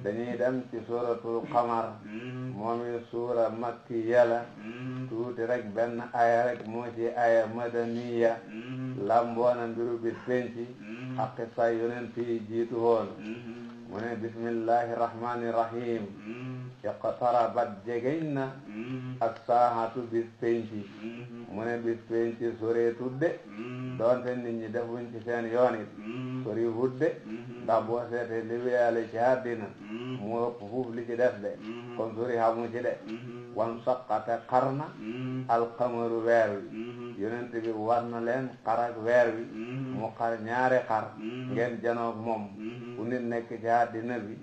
dañuy dem ci suratul qamar moom i suura makkiya la tuuti rek benn aya rek moo ci aya madaniya lamboona mbiru bis penci ak qissa yonent yi jiitu woon mu ne bismillahi rahmani rahim iqtarabat jegeñ na as-saahatu bis penci mu ne bis penci sore tudde doonte nit ñi defuñ ci seen yoon it sori hudde ndax boo seete li wéyale ci àddina mu ëpp fuuf li ci def de kon sori xamu ci de wan saqate xar na alxamaru weer wi yonent bi war na leen xar ak weer wi mu xar ñaari xar ngeen janoog moom fu nit nekk ci àddina bi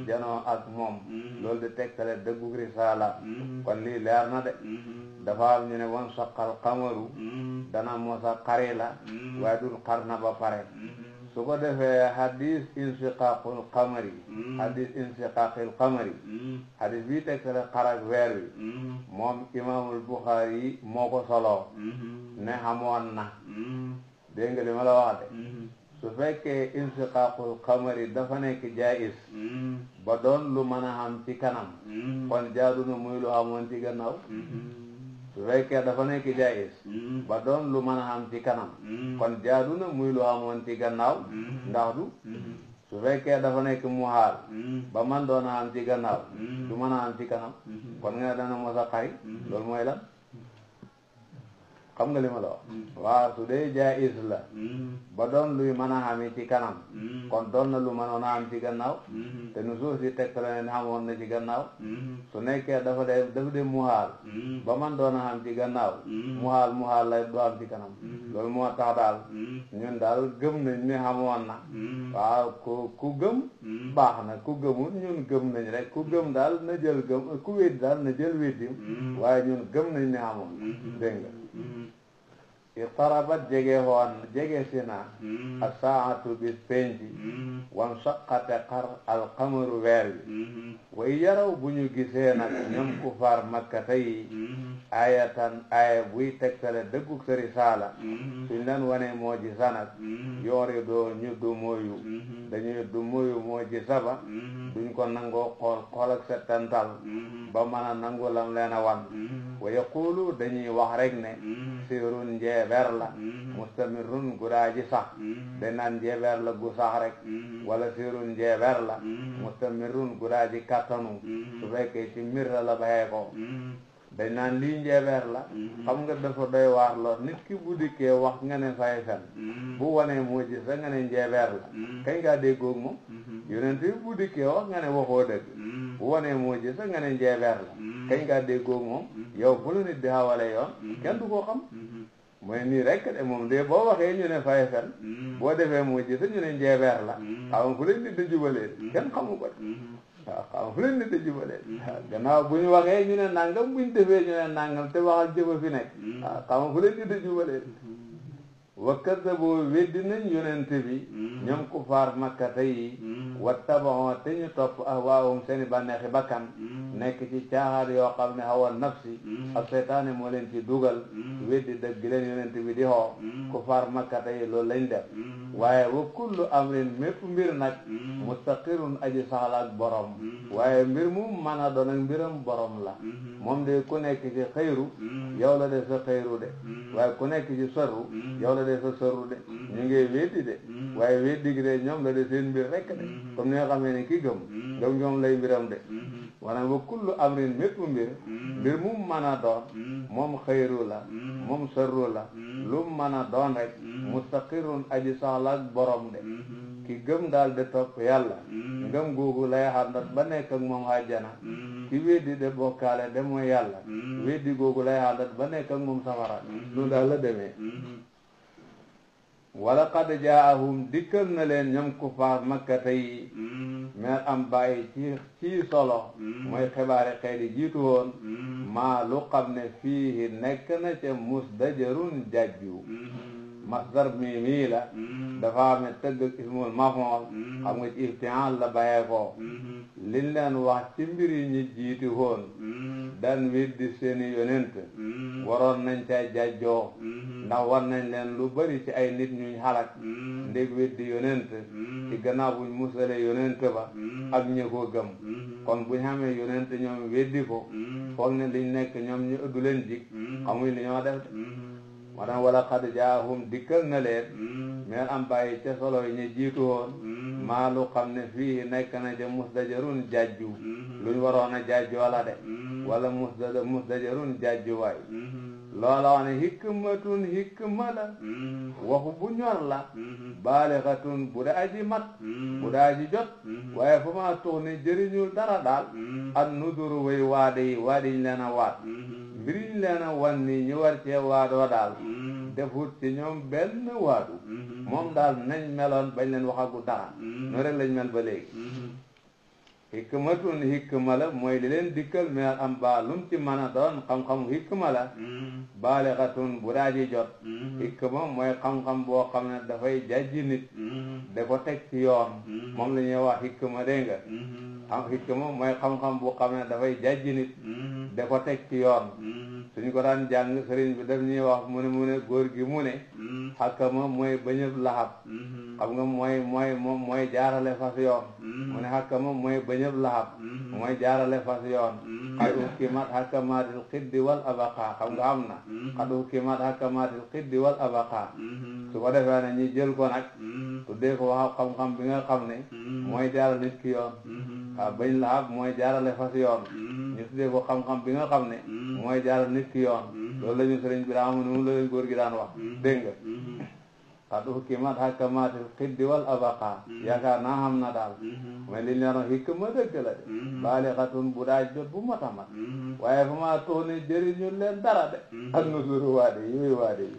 janoo ak moom loolu di tegtale dëggu risaala kon lii leer na de dafa am ñu ne wan saqal xamaru dana mosa xari la waaye dul xar na ba pare su ko defee hadis insiqaqul qamari hadis insiqaqil qamari hadis bii tegtale xar ak weer wi moom imaamul Buxaari moo ko soloo ne xamoon na dégg nga li ma la wax de su fekkee insiqaqul qamari dafa nekk jaayis ba doon lu mën a xam ci kanam kon jaadu na muy lu xamoon ci gannaaw su fekkee dafa nekk jaayis ba doon lu mën a xam ci kanam kon jaadu na muy lu xamoon ci gannaaw ndax du su fekkee dafa nekk muhaal ba man doon a xam ci gannaaw du mën a xam ci kanam kon nga ne dana mos a xari loolu mooy lan xam nga li ma la wax waaw su dee jaayis la ba doon luy mën a xami ci kanam kon doon na lu mënoon a xam ci gannaaw te nu suuf si tegtale ne xamoon na ci gannaaw su nekkee dafa de muhaal ba man doon a xam ci gannaaw muhaal lay du xam ci kanam loolu moo tax daal ñun daal gëm nañ ni xamoon na waaw ku gëm baax na ku gëmul ñun gëm nañ rek ku gëm daal na jël gëm ku wéddi daal na jël weddim waaye ñun gëm nañ ni xamoon dégg nga iqtarabat jege si na as-saa'atu bis penci wan saqate xar alqamaru weer wi way yaraw bu ñu gisee nag ñoom kufaar makkata yi ayatan aya buy tegtale dëggug sa risaala suñ leen wane moo ji sanag yoori doo ñu du moyu dañuy du moyu moo ji saba duñ ko nangoo xool ak settantal ba mën a nangu lam leen a wan wa yaqulu dañuy wax rek ne sirun njeeber la mustamirun guraaji sax dañ naan njeeber la gu sax rek wala sirun njeeber la mustamirun guraaji kattanu su fekkee ci mbir la baxee ko dañ naan lii njeeber la xam nga dafa doy waar lool nit ki bu dikkee wax nga ne fay fen bu wanee moo gis sa nga ne njeeber la kañ ngaa déggoog moom yonent bi bu dikkee wax nga ne waxoo dëgg bu wanee moo gis sa nga ne njeeber la kañ ngaa déggoog moom yow fu la nit di xawale yoon kenn du ko xam mooy nii rek de moom de boo waxee ñu ne fay fen boo defee moo gis sa ñu ne njeeber la xam fu leen nit di jubalee kenn xamu ko waaw xam fu leen nit di jubalee gannaaw bu ñu waxee ñu ne nangam bu ñu defee ñu ne nangam te waxal jëfa fi nekk waaw xam fu leen nit di jubalee wa kaddabu weddi nañ yonent bi ñoom kufaar makkata yi wattaba'u te ñu topp ahwaahum seeni bànneexi bakkan nekk ci caaxaar yoo xam ne hawa nafsi ak seytaane moo leen ci dugal weddi dëgg gi leen yonent bi di xoo kufaar makkata yi loolu lañ def waaye wa kullu amrin mépp mbir nag mustaqirun aji saxla ak borom waaye mbir mu mën a doon ak mbiram borom la moom de ku nekk ci xëyru yow la de sa xëyru de waaye ku nekk ci sarru yow la de sa sarru de ñu ngi weddi de waaye weddi gi de ñoom la de seen mbir rekk de comme ni nga xamee ne ki gëm ñoom lay mbiram de wala wa kullu amrin mépp mbir mu mën a doon moom xëyru la moom sarru la lu mën a doon rek mustaqirun aji saxla ak borom de ki gëm daal de topp yàlla ngëm googu lay xàndat ba nekk ak moom àjjana ki weddi de bokkaale de mooy yàlla weddi googu lay xàndat ba nekk ak moom safara lu daal la demee wala qad jaahum dikkal na leen ñoom kufaar makkata yi mer am bàyyi ci solo mooy xibaari xeet yi jiitu woon maa lu xam ne fii nekk na ca musdajarun jajju masdar mii la dafa am tëgg ak ismul mafool xam nga ci iftiaal la bàyyee ko liñ leen wax ci mbir yi ñi jiiti woon daan weddi seeni yonent waroon nañ ca jajjoo ndax war nañ leen lu bari ci ay nit ñuñ xalak ndég weddi yonent ci gannaaw buñ musale yonent ba ak ñi ko gëm kon buñ xamee yonent ñoom weddi ko foog ne liñ nekk ñoom ñu ëddu leen jig xamuñ li ñoo def moo tax wala xad jaahum dikkal na leen meel am bàyyi ca solo yi ñu jiitu woon maa lu xam ne fii nekk na ca musdajarun jajju luñ waroon a jajju wala de wala musdajarun jajju waay loola wax ne hikmatun hikma la waxu bu ñor la baalixatun bu da aji mat bu da aji jot waaye fu ma tux ni jëriñul dara daal an nuduru way waade yi waadiñ leen a waat mbiriñ leen a wan ni ñu war cee waadoo daal defut ci ñoom benn waadu moom daal nañ meloon bañ leen waxagu dara noonu rek lañ mel ba léegi hikmatun hikma la mooy li leen dikkal meel am baa lum ci mën a doon xam-xamu hikma la baalixatun bu daaji jot hikma mooy xam-xam boo xam ne dafay jàjji nit da ko teg ci yoon moom la ñuy wax hikma dégg nga am hikma mooy xam-xam boo xam ne dafay jàjji nit da ko teg ci yoon suñ ko daan jàng sëriñ bi daf ñuy wax mu ne góor gi mu ne xakkama mooy bañëb laxab xam nga mooy jaarale fas yoon mu ne xakkama mooy bañëb laxab mooy jaarale fas yoon xad ukimat xakkamaatil xiddi wal abaqa xam nga am na xad ukimat xakkamaatil xiddi wal abaqa su ko defee ne ñi jël ko nag tuddee ko wax xam-xam bi nga xam ne mooy jaarale nit ki yoon waaw bañ laxab mooy jaarale fas yoon ñu tuddee ko xam-xam bi nga xam ne mooy jaarale nit ki yoon loolu la ñu sëriñ bi daa am nu la leen góor gi daan wax dégg nga xad ukimat xakkamaatil xiddi wal abaqa yaakaar naa xam na daal mais li ñu doon hikma dëgg la de baalixatun bu daa jot bu mat a mat waaye fa maa toog ni jëriñu leen dara de ak nusuru waade yi yooyu waade yi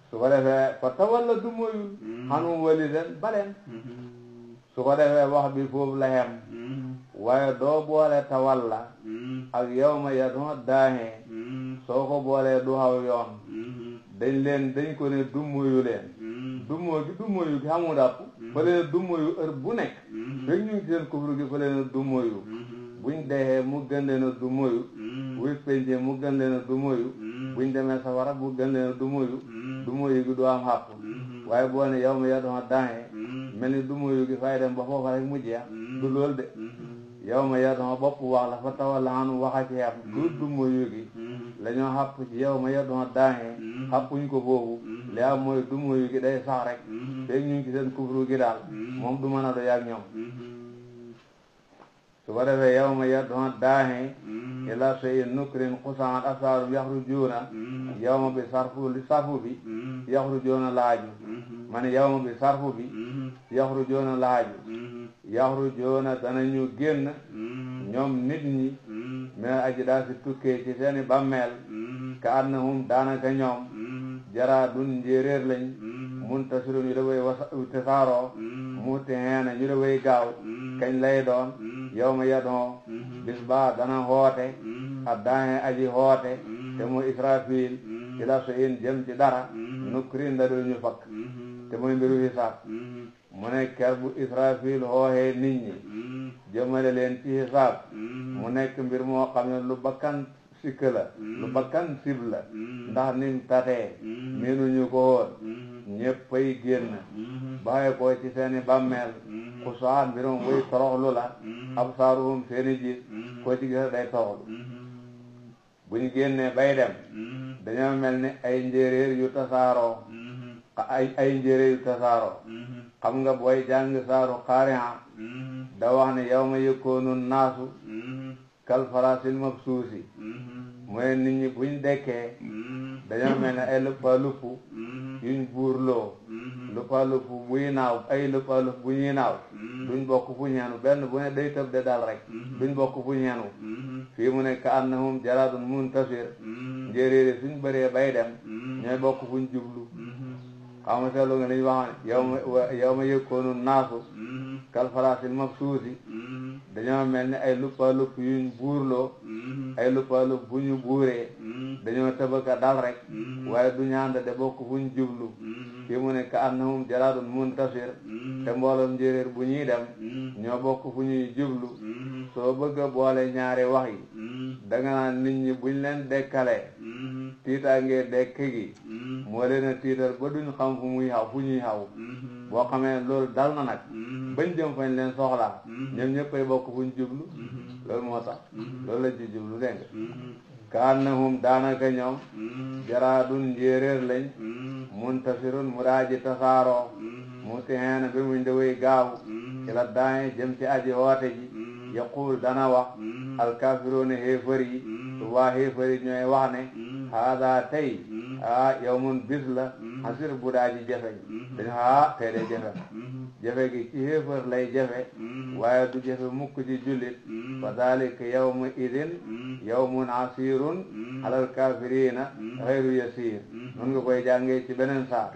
su ko defee fa tawalla du moyul xanum wali leen baleen su ko defee wax bi foofu la xem waaye doo boole tawalla ak yawma yad'u daa'i soo ko boolee du xaw yoon dañ ko ne dummoyu leen dummoyu gi xamu dàpp fa leen dummoyu heure bu nekk fekk ñu ngi seen kufru gi fa leen dummoyu buñ dexee mu gën leen a dummoyu buy pencee mu gën leen a dummoyu buñ demee safara mu gën leen a dummoyu gi du am xàpp waaye boo ne yawma yad'u daa'i mel ni dummoyu gi fay dem ba foofa rek mu jeex du lool de yawma yad'u bopp wax la fa tawalla anhu waxa ci xam du dummoyu gi la ñoo xàpp ci yawma yad'u daa'i xàppuñ ko foofu li am mooy dummoyu gi day sax rek feeg ñu ngi ci seen kufru gi daal moom du mën a do yaag ñoom su ko defee yawma yad'u daa'i ila shay'in nukrin xusaan asaarum yaxrujuuna yawma bi sarfu bi yaxrujuuna laaju ma ne yawma bi sarfu bi yaxrujuuna laaju yaxrujuuna danañu génn ñoom nit ñi mais aji daa si tukkee ci seeni bàmmeel ka annahum daanaka ñoom jaraadun njéeréer lañ muntasirun ñu da way tasaaroo muti heena ñu da way gaaw kañ lay doon yawma yad'u bis baa dana hoote addaahe aji hoote te mooy israfil ila shay'in jëm ci dara nukrin da dul ñu fakk te mooy mbiru hisaab mu ne ker bu israfil hoohee nit ñi jëmale leen ci hisaab mu nekk mbir moo xam ne lu bakkan sikk la lu bakkan sib la ndax nim tatee miinuñu ko woon ñëppay génn bàyyi ko ci seeni bàmmeel xusaan mbirum way toroxlu la absaaruhum seeni gis ko ci gis day toroxlu buñ génnee bay dem dañoo mel ni ay njéeréer yu tasaaroo ay njéeréer yu tasaaroo xam nga booy jàng saaru Qaari'a da wax ne yawma yakuunu naasu kal farasil mabsuusi mooy nit ñi buñ dekkee dañoo mel ne ay lëppalupp yuñ buurloo lëppalupp buy naaw ay lëppalupp bu ñuy naaw duñ bokk fu ñeenu benn bu ne day tëb de dal rek duñ bokk fu ñeenu fii mu ne ka annahum jaraadun muntasir njéeréeri suñ bëree bay dem ñooy bokk fuñ jublu xam nga seetlu nga li ñu wax yawma yakuunu naasu kal farasil mabsuusi dañoo mel ni ay luppalup yuñ buurloo ay luppalup bu ñu buuree dañoo tëbaka dal rek waaye du ñaanda de bokk fuñ jublu fii mu ne ka annahum jaraadun muntasir te mbooloom njéeréer bu ñuy dem ñoo bokk fu ñuy jublu soo bëgg a boole ñaari wax yi danga naan nit ñi buñ leen dekkalee tiitaangee dekk gi moo leen a tiital ba duñ xam fu ñuy xaw boo xamee loolu dal na nag bañ jëm fañ leen soxlaa ñoom ñëppay bokk fuñ jublu loolu moo tax loolu lañ ci jublu dégg nga ka annahum daanaka ñoom jaraadun njéeréer lañ muntasirun mu daaji tasaaroo mu tixeena bi muñ daway gaaw ci la daañe jëm ci aji woote ji yaqul dana wax alkaafiruuna xéefar yi waa xéefar yi ñooy wax ne haada tey yawmun bis la xasir bu daaji jafeñ dañu tey de jafe gi ci xéefar lay jafe waaye du jafe mukk ci jullit fa dalika yawma idin yawmun asirun alal kaafirina xayru yasir nun nga koy jàngee ci beneen saar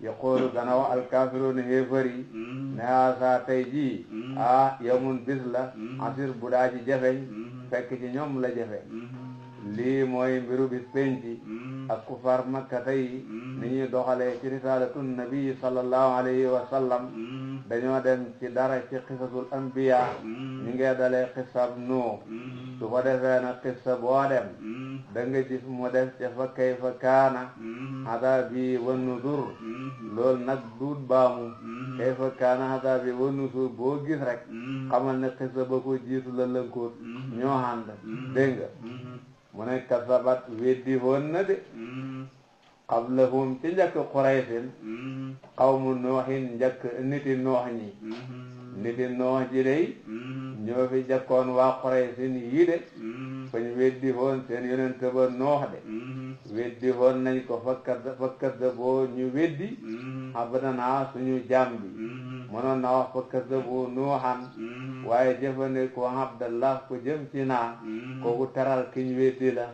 yaqulu dana wax alkaafiruuna xéefar yi ne saa tey jii yawmun bis la asir bu daaji jafeñ fekk ci ñoom la jafe lii mooy mbiru bis penci ak kufar makka tey ni ñuy doxalee ci risalatu nabi sallallahu alayhi wa sallam dañoo dem ci dara ci xisatul anbiya ñu ngee dalee xisab Nuux su ko defee nag xisa boo dem da nga gis mu def ca fa kayfa kaana adabi wa nuzur loolu nag duut baamu kayfa kaana adabi wa nuzur boo gis rek xamal ne xisa ba ko jiitu la lënkoot ñoo ànd dégg nga mu ne kasabat weddi woon na de qablahum ci njëkk Quraysin qawmu nooxin njëkk niti noox ñi niti noox ji dey ñoo fi jëkkoon waa Quraysin yii de fañ weddi woon seen yonent ba noox de weddi woon nañ ko fakkat da boo ñu weddi abdanaa suñu jaam bi mënoon na wax fakkat da boo nooxan waaye jëfandikoo abdallah ko jëm ci naa kooku teral kiñ weddi la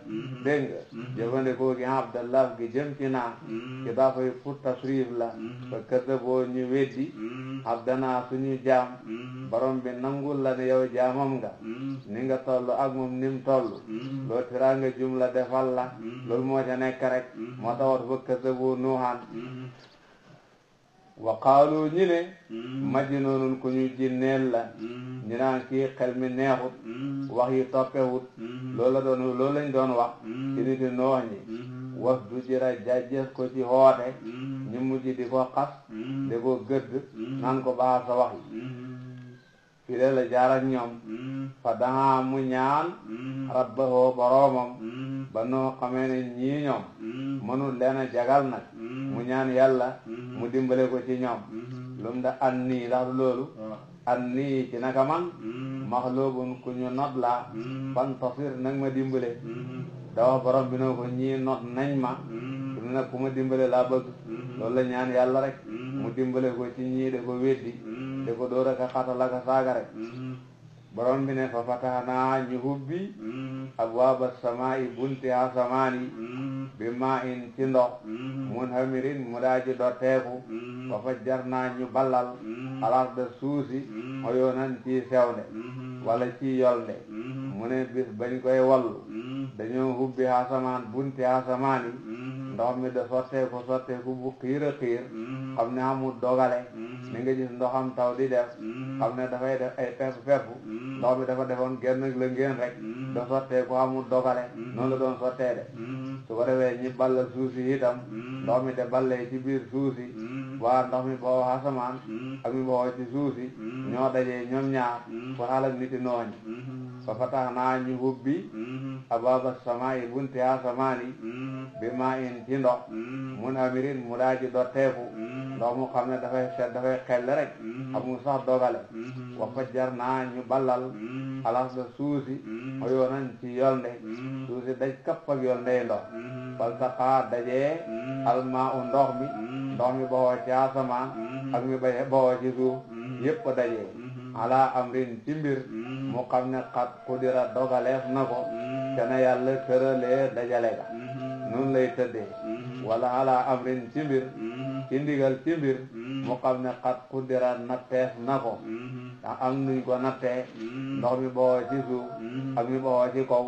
dégg nga jëfandikoo gi abdallah gi jëm ci naa ci dafay pour tasrif la fakkat da boo ñu weddi abdanaa suñu jaam borom bi nangul la ne yow jaamam nga ni nga toll ak moom ni mu toll loo tiraa nga jumla defal la loolu moo ca nekk rek moo tax wat fakkat da boo nuuxaan wa qaalu ñi ne majnuunun ku ñu jinneel la ñu naan kii xel mi neexut wax yi toppewut loolu lañ doon wax ci niti noox ñi was du jira jajjes ko ci xoote ñu mujj di ko xas di ko gëdd naan ko baax sa wax yi fi de la jaar ak ñoom fa daha mu ñaan rabbahu boroomam ba noo xamee ne ñii ñoom mënul leen a jagal nag mu ñaan yàlla mu dimbale ko ci ñoom lum da an nii ndax loolu an nii ci naka man maxloobun ku ñu not la fantasir nag ma dimbale dawa borom bi noo ko ñii not nañ ma su nag ku ma dimbale laa bëgg loolu la ñaan yàlla rek mu dimbale ko ci ñii de ko weddi de ko door aka xatal aka saaga rek borom bi ne fa fatahnaa ñu hubbi abwaaba samaa'i bunti asamaan yi bi maa in ci ndox munhamirin mu daaji dotteeku fa fajjarnaa ñu ballal alarda suusi oyoonan ci sewnde wala ci yolnde mu ne bis bañ koy wallu dañoo hubbi asamaan bunti asamaan yi ndox mi da sotteeku bu xiir a xiir xam ne amul dogale ni nga gis ndoxam taw di def xam ne dafay def ay pepp ndox mi dafa defoon genn la ngeen rek da sotteeku amul dogale noonu la doon sottee de su ko defee ñi ballal suuf si itam ndox mi te ballee ci biir suuf si waa ndox mi boo asamaan ak mi boo ci suuf si ñoo dajee ñoom ñaar pour xalak niti nooñ fa fatahnaa ñu hubbi abwaaba samaa'i bunti asamaan yi bi maa in ci ndox munhamirin mu daaji dotteeku ndox mu xam ne dafay xell rek amul sax dogale wa fajjarnaa ñu ballal alarda suusi oyoonan ci yolnde suusi daj kapp ak yolndey ndox faltaqaa dajee almaa u ndox mi bawoo ci asamaan ak mi bawoo ci suuf yépp dajee ala amrin ci mbir mu xam ne xat qudira dogaleef na ko kana yàlla tëralee dajale ga noonu lay tëddee wala ala amrin ci mbir ci ndigal ci mbir mu xam ne xat kuddira nattees na ko ndax am nuñ ko nattee ndox mi bawoo ci suuf ak mi bawoo ci kaw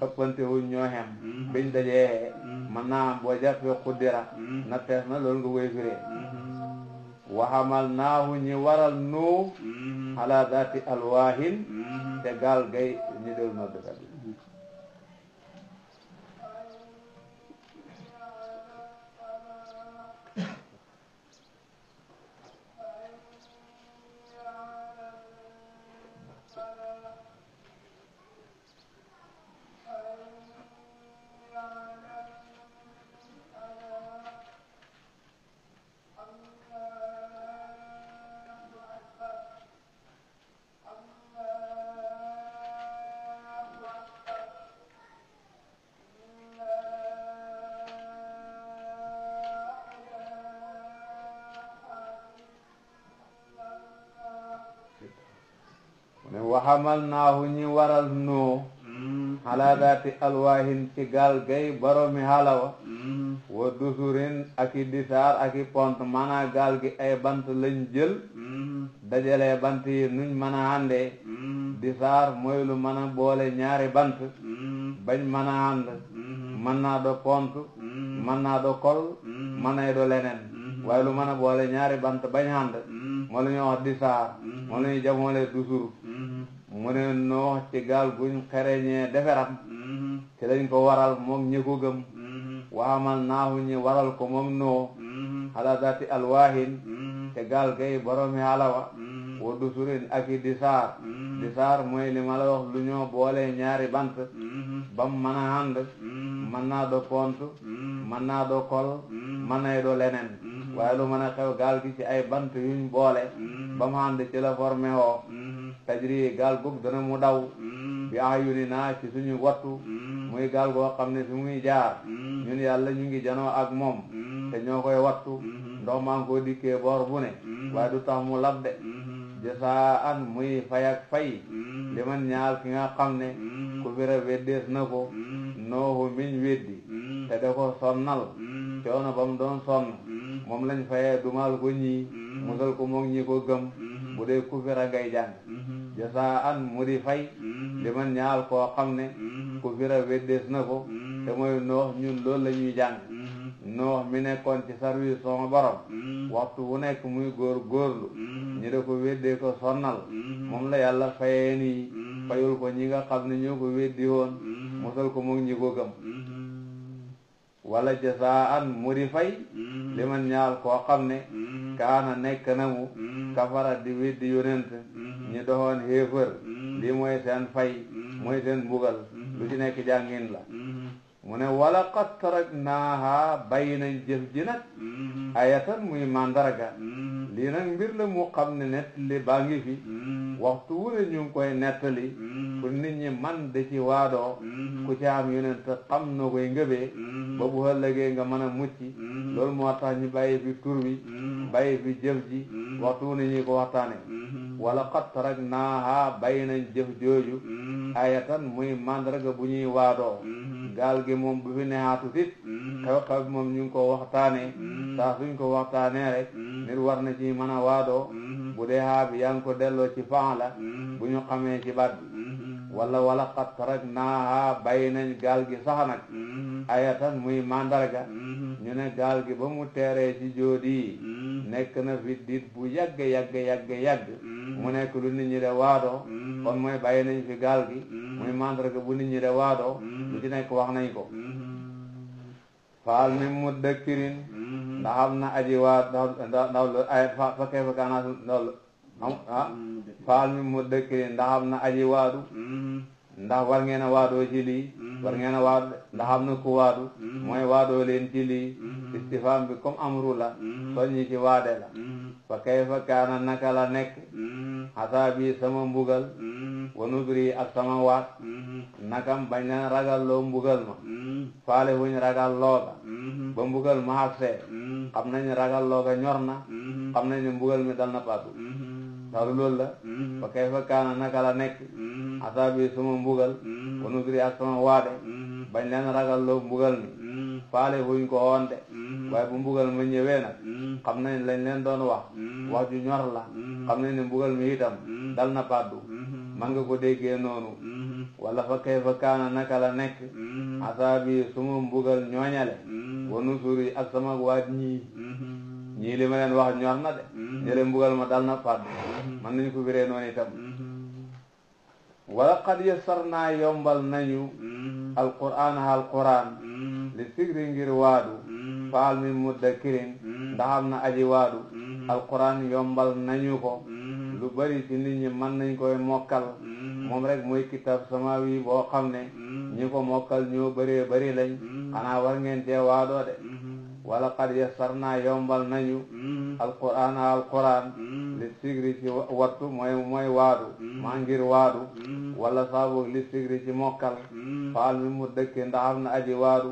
ëppante wuñ ñoo xem biñ dajee mën naa am boo jàppee kuddira nattees na loolu nga koy firee waxamal naahu ñi waral nuu ala daati alwaahin te gaal gay ñu del noddkat bi waxamal naahu ñi waral noo ala daati alwaahin ci gaal gay boromi halawa wa dusurin ak i disaar ak i pont maanaa gaal gi ay bant lañ jël dajalee bant yi nuñ mën a àndee disaar mooy lu mën a boole ñaari bant bañ mën a ànd mën naa do pont mën naa do kol mën nay do leneen waaye lu mën a boole ñaari bant bañ ànd moo la ñuy wax disaar moo la ñuy jamoole dusur mu ne noox ci gaal guñ xereñee deferam ci lañ ko waral moom ñi ko gëm waxamal naahu ñi waral ko moom noo ala daati alwaahin te gaal gay boromi halawa wa dusurin ak i disaar disaar mooy li ma la wax lu ñoo boole ñaari bant bam mën a ànd mën naa do pont mën naa do kol mën nay do leneen waaye lu mën a xew gaal gi ci ay bant yuñ boole ba mu ànd ci la formé woo tajri gaal goog dana mu daw bi ayuni naa ci suñu wattu muy gaal goo xam ne fi muy jaar ñun yàlla ñu ngi janoo ak moom te ñoo koy wattu ndox maa ngi ko dikkee boor bu ne waaye du tax mu lab de jasaan muy fay ak fay li man ñaal ki nga xam ne ku bira weddees na ko noohu miñ weddi te da ko sonnal coono ba mu doon sonn moom lañ fayee dumal ko ñii musal ko moom ñi ko gëm bu dee ku bira ngay jàng jasaan mu di fay li man ñaal koo xam ne ku bira weddees na ko te mooy noox ñun loolu la ñuy jàng noox mi nekkoon ci service sama borom waxtu wu nekk muy góor góorlu ñi da ko weddee ko sonnal moom la yàlla fayee nii fayul ko ñi nga xam ne ñoo ko weddi woon musal ko moom ñi ko gëm wala jasaan mu di fay li man ñaal koo xam ne kaana nekk na mu kafara di weddi yonent ñi doxoon xéefër lii mooy seen fay mooy seen mbugal lu ci nekk jàngin la mu ne wala qad taraknaaha bàyyi nañ jëf ji nag ayatan muy mandarga lii nag mbir la mu xam ne nettali baa ngi fi waxtu wu ne ñu ngi koy nettali pour nit ñi man da ci waadoo ku ci am yonent xam na koy ngëbee ba bu ëllëgee nga mën a mucc loolu moo tax ñu bàyyi fi tur wi bàyyi fi jëf ji waxtu wu ne ñu ko waxtaane wala qad taraknaaha bàyyi nañ jëf jooju ayatan muy mandarga bu ñuy waadoo gaal gi moom bu fi neexaatut it xew-xew bi moom ñu ngi ko waxtaanee saa suñ ko waxtaanee rek nit war na ci mën a waadoo bu dee xaa bi yaa ngi ko delloo ci faala bu ñu xamee ci baat bi wala qad taraknaaha bàyyi nañ gaal gi sax nag ayatan muy mandarga ñu ne gaal gi ba mu teeree ci jóodi nekk na fi dit bu yàgg mu nekk lu nit ñi de waadoo kon mooy bàyyi nañ fi gaal gi muy mandarga bu nit ñi de waadoo lu ci nekk wax nañ ko faal mi muddakkirin ndax am na aji waat ndaw ay fa kay fa kaana ndaw faal mi muddakkirin ndax am na aji waadu ndax war ngeen a waadoo ci lii war ngeen a waadu ndax am na ku waadu mooy waadoo leen ci lii istifham bi comme amru la soññi ci waade la fa kayfa kaana naka la nekk asaabi sama mbugal wa nudri ak sama waat nakam bañ leen ragal loo mbugal ma faale wuñ ragal looga ba mbugal ma agsee xam nañ ragal looga ñor na xam nañ ne mbugal mi dal na pàddu tax loolu la fa kayfa kaana naka la nekk asaabi sama mbugal wa nudri ak sama waade bañ leen ragal loo mbugal mi faale wuñ ko woon de waaye bu mbugal ma ñëwee nag xam nañ lañ leen doon wax ju ñor la xam nañ ne mbugal mi itam dal na paddu man nga ko déggee noonu wala fa kayfa kaana naka la nekk asaabi suma mbugal ñooñale wa nusuri ak sama waat ñii li ma leen wax ñor na de ñële mbugal ma dal na paddu man nañu ko biree noonu itam wala qad yassarnaa yombal nañu alquran li sigri ngir waadu faal min muddakirin ndaxam na aji waadu alquran yombal nañu ko lu bari ci nit ñi mën nañ koy mokkal moom rek mooy kitab samawi boo xam ne ñi ko mokkal ñoo bëree bari lañ xanaa war ngeen cee waadoo de wala qad yassarnaa yombal nañu alquran li sigri ci wattu mooy waadu maa ngir waadu wala saabu li sigri ci mokkal faal mi mu dëkk ndax am na aji waadu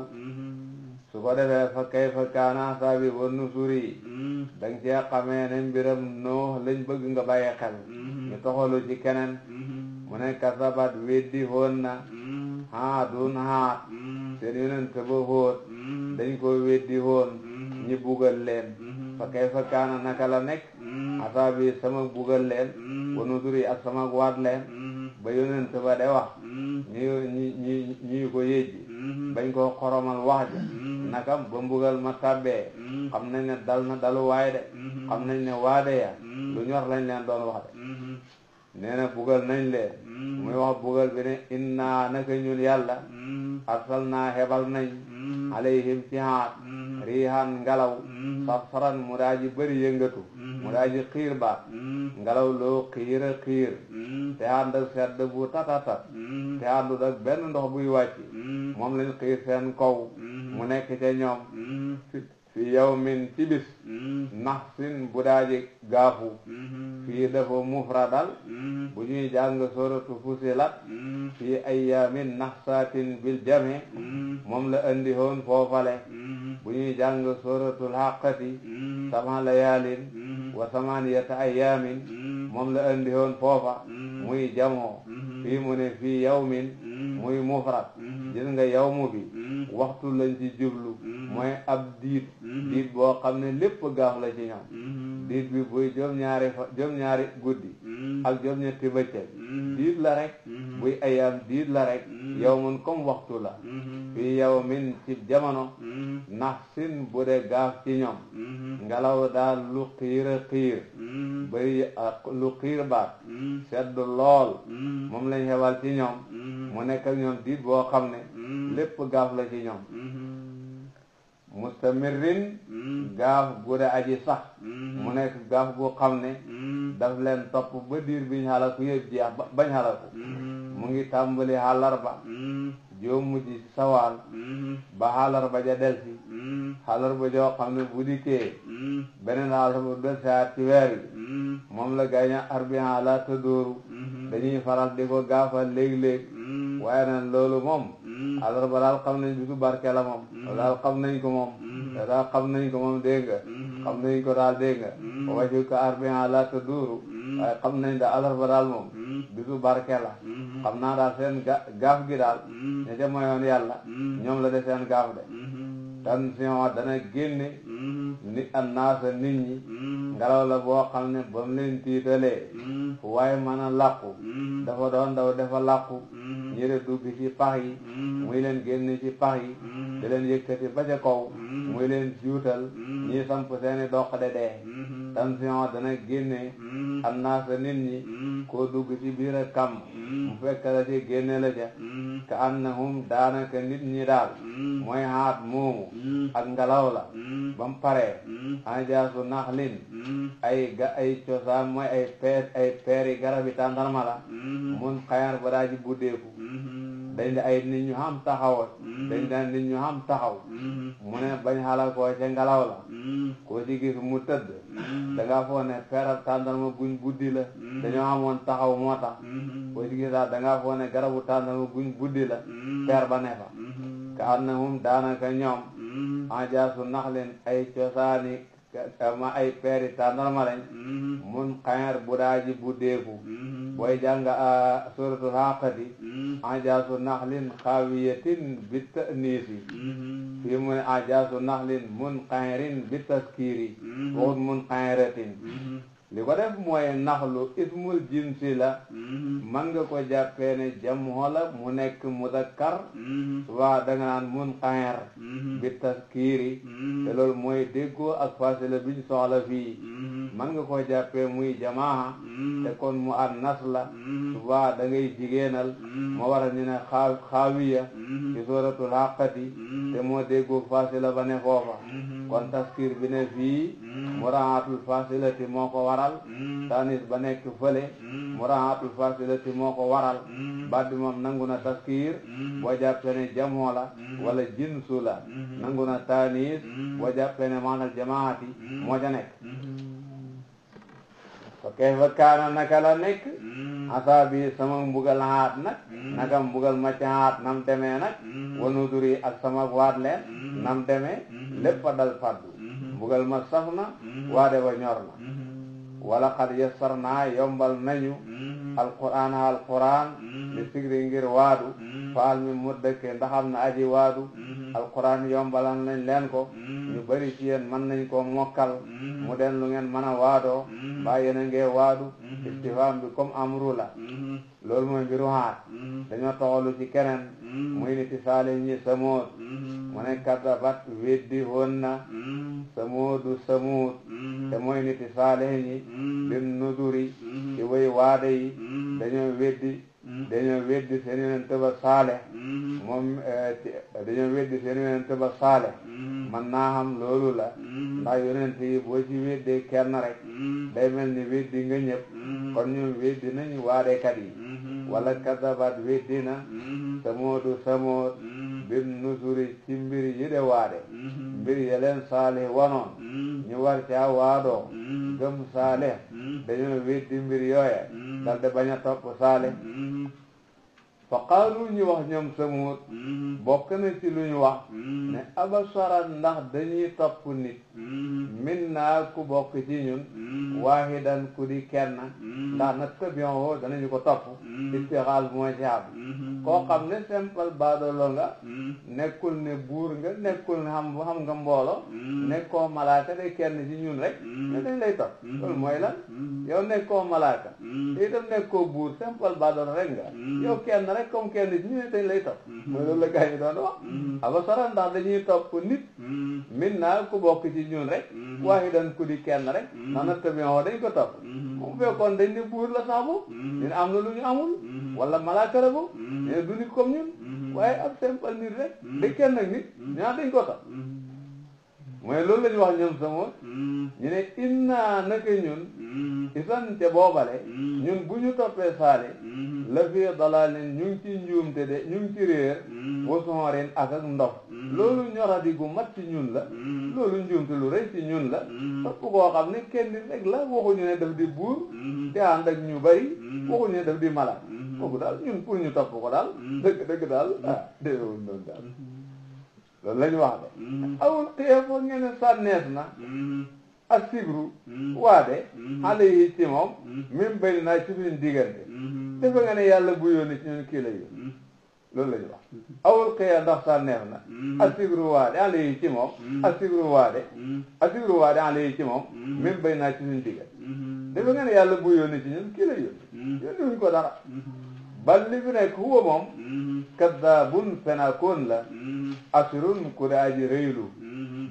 su ko defee fa kayfa kaana asaabi wa nusuri danga cee xamee ne mbiram noo lañ bëgg nga bàyyi xel ñu toxalu ci keneen mu ne kasabat weddi hoon na haadun haat seen yonent ba hóot dañ ko weddi hoon ñi bugal leen fa kayfa kaana naka la nekk asaabi sama bugal leen wa nusuri ak sama waat leen ba yonent ba de wax ñi ko yéjji bañ ko xoromal wax ja nakam ba mbugal ma tàbbee xam nañ ne dal na dalu waay de xam nañ ne waade ya lu ñor lañ leen doon wax de nee na bugal nañ leen muy wax bugal bi ne inna naka ñun yàlla arsal naa hebal nañ alayhim ci haat rihan ngelaw sarsaran mu daa ji bëri yëngatu mu daa ji xiir baat ngelaw loo xiir a xiir te ànd ak sedd bu tatatat te àndut ak benn ndox buy wàcc moom lañ xiir seen kaw mu nekk ca ñoom fi yawmin ci bis naxsin bu daa ji gaafu fii dafa mufradal bu ñuy jàng suratu fusilat fii ayyamin naxsatin bil jame moom la andi hoon foofale bu ñuy jàng suratul haqqati sama layaalin wa samaniyata ayyamin moom la andi hoon foofa muy jamoo fii mu ne fii yawmin muy mufrad gis nga yawmu bi waxtu lañ ci jublu mooy ab diit boo xam ne lépp gaaf la ci ñoom diit bi buy juróom-ñaari guddi ak juróom-ñetti bëccëg diit la rek buy ayaam diit la rek yawmun comme waxtu la fii yawmin ci jamono naxsin bu dee gaaf ci ñoom ngelaw daal lu xiir a xiir bari lu xiir baat sedd lool moom lañ xewal ci ñoom mu nekk ak ñoom diit boo xam ne lépp gaaf la ci ñoom mustamirrin gaaf gu de aji sax mu nekk gaaf gu xam ne daf leen topp ba diir biñ xalaku yëpp jeex bañ xalaku mu ngi tàmbali xàllarba joo mujj sawaal ba xàllarba ja delsi xàllarba joo xam ne bu dikkee beneen xàllarba delsiwaat ci weer yi moom la gaaña arbiha la tëddóoru dañuy faral di ko gaafal léeg-léeg waaye nag loolu moom àllarba daal xam nañ bisu barke la moom daal xam nañ ko moom daal xam nañ ko moom dégg nga xam nañ ko daal dégg nga waju ko arbiha la tëddóoru waaye xam nañ da àllarba daal moom bisu barke la xam naa daal seen gaaf gi daal ña ca moyoon yàlla ñoom la de seen gaaf de tension dana génne ni annaasa nit ñi ngelaw la boo xam ne ba mu leen tiitalee fu waaye mën a làqu dafa doon daw dafa làqu ñi de dugg ci pax yi muy leen génne ci pax yi di leen yëkkati ba ca kaw muy leen juutal ñi samp seeni doq de dee tension dana génne annaasa nit ñi koo dugg ci biir a kam mu fekk la ci génne la ca ka annahum daanaka nit ñi daal mooy haat moomu ak ngelaw la ba mu paree anjaasu naxlin ay cosaan mooy ay peeri garabi tàndarma la mun xayar ba daa ji buddeeku dañ di ay nit ñu xam taxaw dañ daan nit ñu xam taxaw mu ne bañ xala koo ca ngelaw la koo ci gis mu tëdd da nga foog ne peerab tàndarma buñ buddi la dañoo amoon taxaw moo tax koo ci gis daal da nga foog ne garabu tàndarma buñ buddi la peer ba ne fa ka annahum daanaka ñoom anjaasu naxlin ay cosaani ma ay peeri tàndarma lañ mun xayar bu daa ji buddeeku booy jàng suratul Haaqati anjaasu naxlin xaawiyatin bi ta'niisi fii mu ne ajaasu naxlin munqairin bi taskiri waxut munqairatin li ko def mooy naxlu ismul jinsi la man nga ko jàppee ne jamho la mu nekk mudakkar subaa da nga naan munqair bi taskiri te loolu mooy déggoo ak fasila biñ soxla fii man nga ko jàppee muy jamaa te kon mu annas la subaa da ngay jigéenal moo waral ñu ne xaawiya ci suratul haqqati te moo déggoo fasila ba ne foofa kon taskir bi ne fii muraatul fasilati moo ko waral tanis ba nekk fële muraatul fasilati moo ko waral baat bi moom nangu na taskir boo jàppee ne jamoo la wala jinsu la nangu na tanis boo jàppee ne maanal jamaati moo ca nekk fa kayfa kaana naka la nekk asaabi sama mbugal haat nag naka mbugal ma ca haat nam demee nag wanuduri ak sama waat leen nam demee lépp a dal faddu mbugal ma saf na waade ba ñor na wala xad yassarnaa yombal nañu alquran li sigri ngir waadu faal mi mu dëkke ndaxam na aji waadu alquran yombalal nañ leen ko ñu bari ci yéen mën nañ ko mokkal mu den lu ngeen mën a waadoo mbaa yéen a ngee waadu istifham bi comme amru la loolu mooy mbiru haat dañoo toxalu ci keneen muy niti saali ñi samood mu ne kaddabat weddi woon na samoodu samuud te mooy niti saali ñi bin nuduri ci way waade yi dañoo weddi seen yonent ba saale moom dañoo weddi seen yonent ba saale man naa xam loolu la ndax yonent yi boo ci weddee kenn rek day mel ni weddi nga ñëpp kon ñoom weddi nañu waadekat yi wala kadabat weddi na samood bin nusuri ci mbir yi de waade mbir ya leen saale wanoon ñu war caa waadoo gëm saale dañoo weddi mbir yooya dal de bañ a topp saale fa qaalu ñu wax ñoom samut bokk na ci lu ñu wax ne abasara ndax dañuy topp nit min naa ku bokk ci ñun waahidan ku di kenn ndax nag tabi'oo danañu ko topp istixaal moo ci am koo xam ne simple baadoolo nga nekkul ne buur nga nekkul ne xam nga mboolo nekkoo malaaka de kenn ci ñun rek ne dañ lay topp loolu mooy lan yow nekkoo malaaka te itam nekkoo buur simple baadoolo rek nga yow kenn rek comme kenn ci ñu ne dañ lay topp mooy loolu la gars yi doon wax abasara ndax dañuy topp nit min naa ku bokk ci ñun rek waahidan ku di kenn rek ndax nag tabi'oo dañ ko topp moom fekkoon dañ ne buur la saabu dina am na lu ñu amul wala malaaka la bu ne du nit comme ñun waaye ab simple nit rek da kenn ak nit ñaa dañ ko topp mooy loolu la ñu wax ñoom samoon ñu ne inna naka ñun isan te boobale ñun bu ñu toppee saale la fi dalalin ñu ngi ci njuumte de ñu ngi ci réer wasoxorin ak ndox loolu ñoradi gu mat ci ñun la loolu njuumte lu rëy ci ñun la topp koo xam ne kenn rek la waxuñu ne daf di buur te ànd ak ñu bari waxuñu ne daf di malade kooku daal ñun pour ñu topp ko daal dëgg daal déewul noonu daal loolu la ñu wax de awul xëye foog ngeen ne sànnees na ak sibru waade xale yi ci moom même bay naa ci suñu diggante defe nga ne yàlla bu yónni ci ñun kii la yónni loolu la ñu wax awul xëye ndax sànnees na ak sibru waade xale yi ci moom ak sibru waade xale yi ci moom même bay naa ci suñu diggante defe nga ne yàlla bu yónni ci ñun kii la yónni yónni wuñ ko dara bal li fi nekk huwa moom kaddaabun fenaakoon la asirun ku daa ji rëylu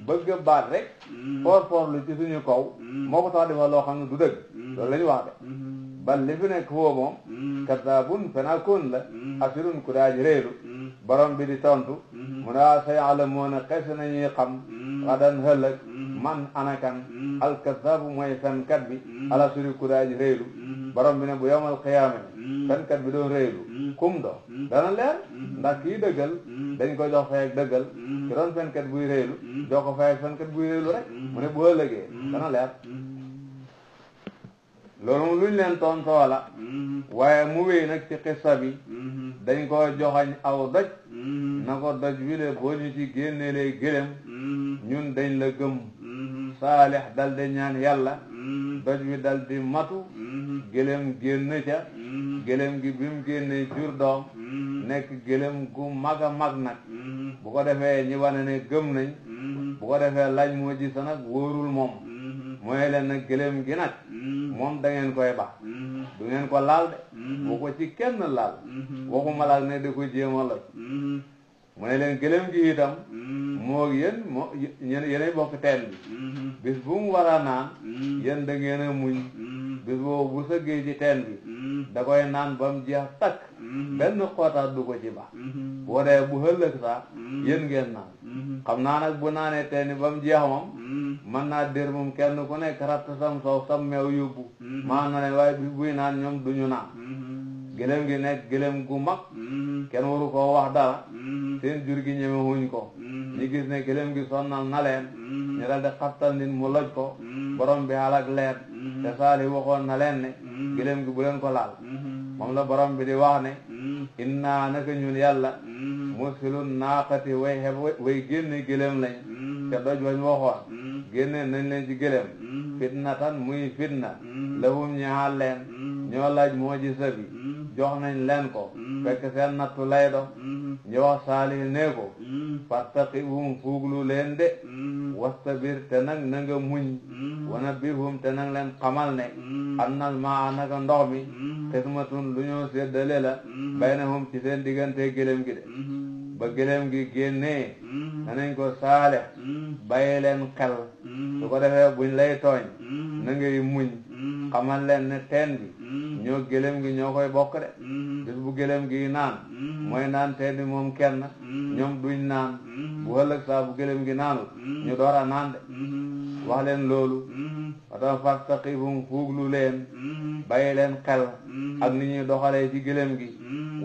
bëgg baat rek for lu ci suñu kaw moo ko tax defal loo xam ne du dëgg loolu la ñu wax de bal li fi nekk huwa moom kaddaabun fenaakoon la asirun ku daa ji rëylu borom bi di tontu mu ne sayalamuuna xes nañuy xam xadan hëllëg man anakan alkadaabu mooy fenkat bi alasiri ku daa ji rëylu borom bi ne bu yawmal qiyaama fenkat bi doon rëylu kum do dana leer ndax kii dëggal dañ ko jox fay ak dëggal ki doon fenkat buy rëylu jox ko fay ak fenkat buy rëylu rek mu ne bu ëllëgee dana leer loolu moom luñ leen tontoo la waaye mu wéy nag ci xissa bi dañ ko joxañ aw doj na ko doj wi le boo ñu ci génnelee gëlëm ñun dañ la gëm Saalix dal di ñaan yàlla doj wi dal di matu gëlëm génn ca gëlëm gi bi mu génnee jur doom nekk gëlëm gu mag a mag nag bu ko defee ñi wane ne gëm nañ bu ko defee laaj moo ji sa nag wóorul moom mooy leen nag gëléem gi nag moom da ngeen koy bax du ngeen ko laal de bu ko ci kenn laal waxuma laal ne di ko jéem a loj mu ne leen gëléem gi itam moo yéen yéenay bokk teen bi bis bu mu war a naan yéen da ngeen a muñ bis boobu bu sëggee ci teen bi da koy naan ba mu jeex takk benn xootaat du ko ci baax boo dee bu ëllëg sax yéen ngeen naan xam naa nag bu naanee teen bi ba mu jeex moom mën naa dér moom kenn ku nekk ratt sam soow sam meew yóbbu maa na leen waaye bis buy naan ñoom duñu naan gëléem gi nekk gëléem gu mag kenn waru koo wax dara seen jur gi ñeme wuñ ko ñu gis ne gëléem gi sonnal na leen ñu dal di xattal nit mu loj ko borom bi halak leen te saali waxoon na leen ne gëléem gi bu leen ko laal moom la borom bi di wax ne inna naka ñun yàlla mursilun naaqati way génne gëléem lañ te doj wañ waxoon génne nañ leen ci gëléem fitnatan muy fitna lahum ñaal leen ñoo laaj moo ji sabi jox nañ leen ko fekk seen nattu lay do ñu wax Saalih ne ko fattaqihum fuuglu leen de wastabir te nag na nga muñ wana bihum te nag leen xamal ne annal maa naka ndox mi xismatun lu ñoo séddale la baynahum ci seen diggante gëléem gi de ba gëléem gi génnee danañ ko Saalih bàyyi leen xel su ko defee buñ lay tooñ na ngay muñ xamal leen ne teen bi ñoo gëléem gi ñoo koy bokk de bis bu gëléem gi naan mooy naan teen bi moom kenn ñoom duñ naan bu ëllëg saa bu gëléem gi naanul ñu door a naan de wax leen loolu wata fastaqifum fuuglu leen bàyyi leen xel ak ni ñuy doxalee ci gëléem gi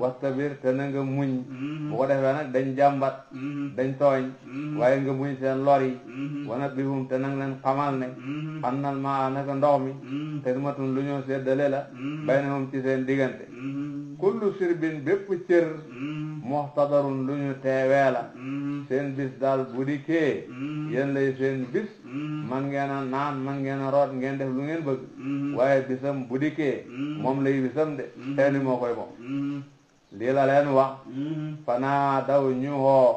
wastabir te na nga muñ bu ko defee nag dañ jàmbat dañ tooñ waaye nga muñ seen lor yi wana bihum te nang leen xamal ne annal maa naka ndox mi xismatun lu ñoo séddale la baynahum ci seen diggante kullu sirbin bépp cër muxtadarun lu ñu teewee la seen bis daal bu dikkee yéen lay seen bis man ngeen a naan man ngeen a root ngeen def lu ngeen bëgg waaye bisam bu dikkee moom lay bisam de teeni moo koy moom lii la leen wax fanaa daw ñu hoo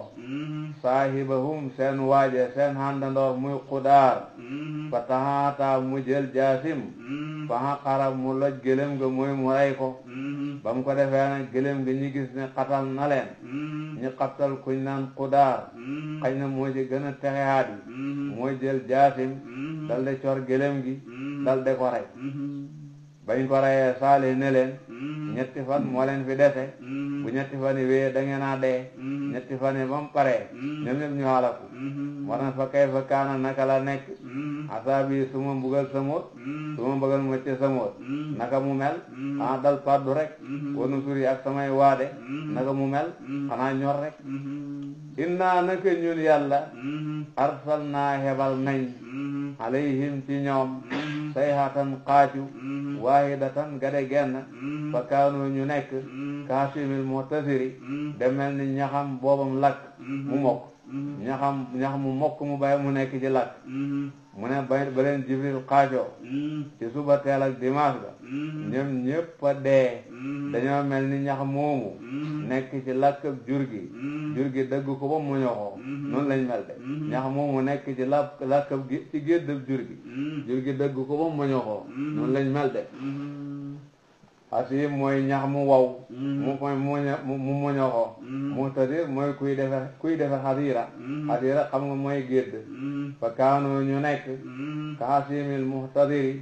saahibahum seen waaje seen handandoor muy Qudaar fa taxaataa mu jël jaasim fa xaqara mu loj gëlëm ga mooy mu rey ko ba mu ko defee nag gëlëm ga ñi gis ne xatal na leen ñi xattal kuñ naan Qudaar xëy na moo ci gën a texehaat yi mooy jël jaasim dal de cor gëlëm gi dal de ko rey bañ ko reyee Saalih ne leen ñetti fan moo leen fi dese bu ñetti fan yi wéyee da ngeen a dee ñetti fan yi ba mu paree ñoom ñëpp ñu halaku moo tax fa kay fa kaana naka la nekk asaabi su ma mbugal samóot su ma mbugal mocc samóot naka mu mel xanaa dal paddu rek wanu suri ak samay waade naka mu mel xanaa ñor rek inna naka ñun yàlla arsalnaa hebal nañ alayhim ci ñoom sayhatan xaaju waahidatan gade genn fa kaanu ñu nekk kaasimil mu'tasiri demel ni ñaxam boobam lakk mu mokk ñax mu mokk mu bàyyi mu nekk ci lakk mu ne ba leen Jibril xaajoo ci suba teel ak dimanche ga ñoom ñëpp a dee dañoo mel ni ñax moomu nekk ci lakk ak jur gi dëgg ko ba mu ñoxoo noonu lañ mel de ñax moomu nekk ci lakk ci géddab jur gi dëgg ko ba mu ñoxoo noonu lañ mel de asim mooy ñax mu wow mu moñoxoo muxtadir mooy kuy defe xadira xam nga mooy gédd fa kaanu ñu nekk ka asimil muxtadiri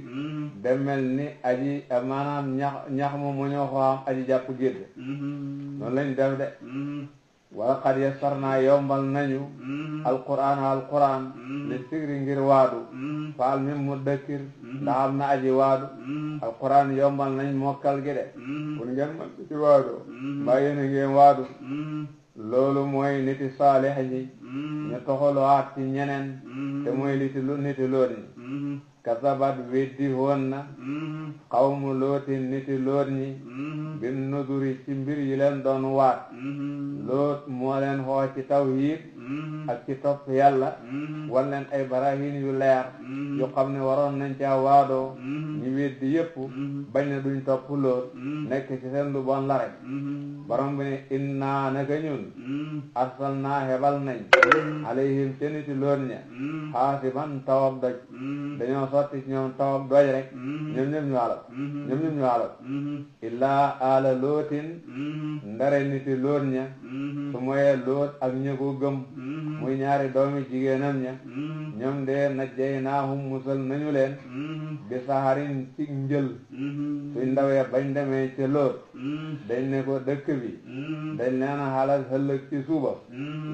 demel ni aji maanaam ñax mu moñoxoo am aji jàpp gédd noonu lañ def de wala qad yassarnaa yombal nañu alquran li sigri ngir waadu faal min mudakkir ndax am na aji waadu alquran yombal nañ mokkal gi de pour ngeen mën ci waadu mbaa yéen a ngeen waadu loolu mooy niti saalih ñi ñu toxaluwaat ci ñeneen te mooy niti loon ñi kasabat weddi woon na xawmu lootin niti loot ñi bin nuduri ci mbir yi leen doon waat loot moo leen xoo ci tawhiid ak ci topp yàlla wan leen ay barahin yu leer yu xam ne waroon nañ caa waadoo ñu weddi yépp bañ ne duñ topp loot nekk ci seen lu bon la rek borom bi ne inna naka ñun arsalnaa hebal nañ alayhim ca niti loot ña xaasiban tawab doj dañoo sotti ci ñoom tawab doj rek ñoom ñëpp ñu alal illaa ala lootin ndare niti loot ña su moyee loot ak ña ko gëm muy ñaari doomi jigéenam ña ñoom de najjaynaahum musal nañu leen bi saharin ci njël suñ ndawee bañ demee ca loot dañ ne ko dëkk bi dañ leen a xalal ëllëg ci suba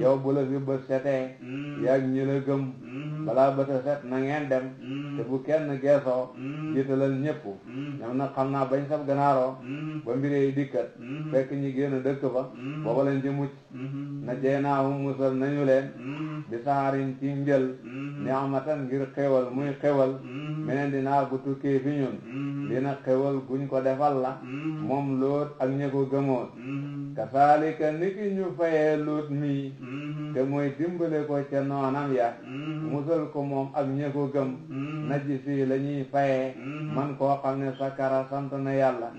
yow bu la fi bët setee yaag ñi la gëm balaa bët a set na ngeen dem te bu kenn geesoo jiitalal ñëpp ñoom nag xam naa bañ sab ganaaroo ba mbiree dikkat fekk ñi génn dëkk ba booba lañ ci mucc najjaynaahum musal nañu leen bi saharin ci njël ni'matan ngir xewal muy xewal meneen dinaa bu tukkee fi ñun dina xewal guñ ko defal la moom loot ak ña ko gëmoon kasaalika niki ñu fayee loot mii te mooy dimbale ko ca noonam ya musal ko moom ak ña ko gëm najji si la ñuy fayee man koo xam ne sakara sant na yàlla